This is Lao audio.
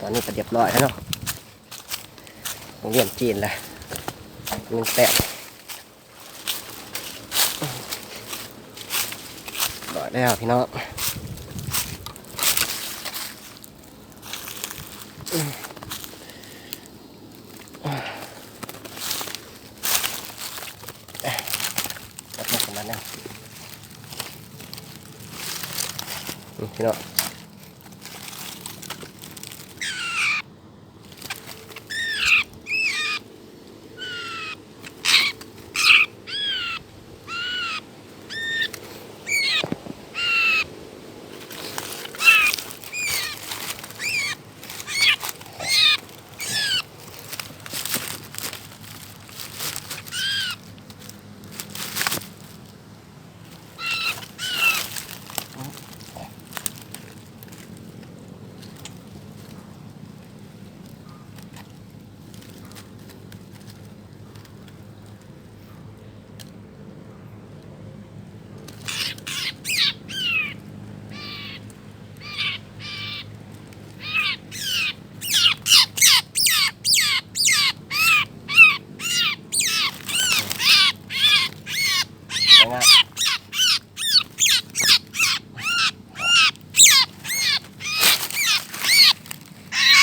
ຕອນນີ້ກໍຮຽບຮ້ອຍແລ້ວເນາະ ໂຮງຮຽນຈີນລະ ມັນແຕກ ຮຽບຮ້ອຍແລ້ວພີ່ນ້ອງ. ຈັບມາປະມານນັ້ນ ອືມ ພີ່ນ້ອງ. ງາມ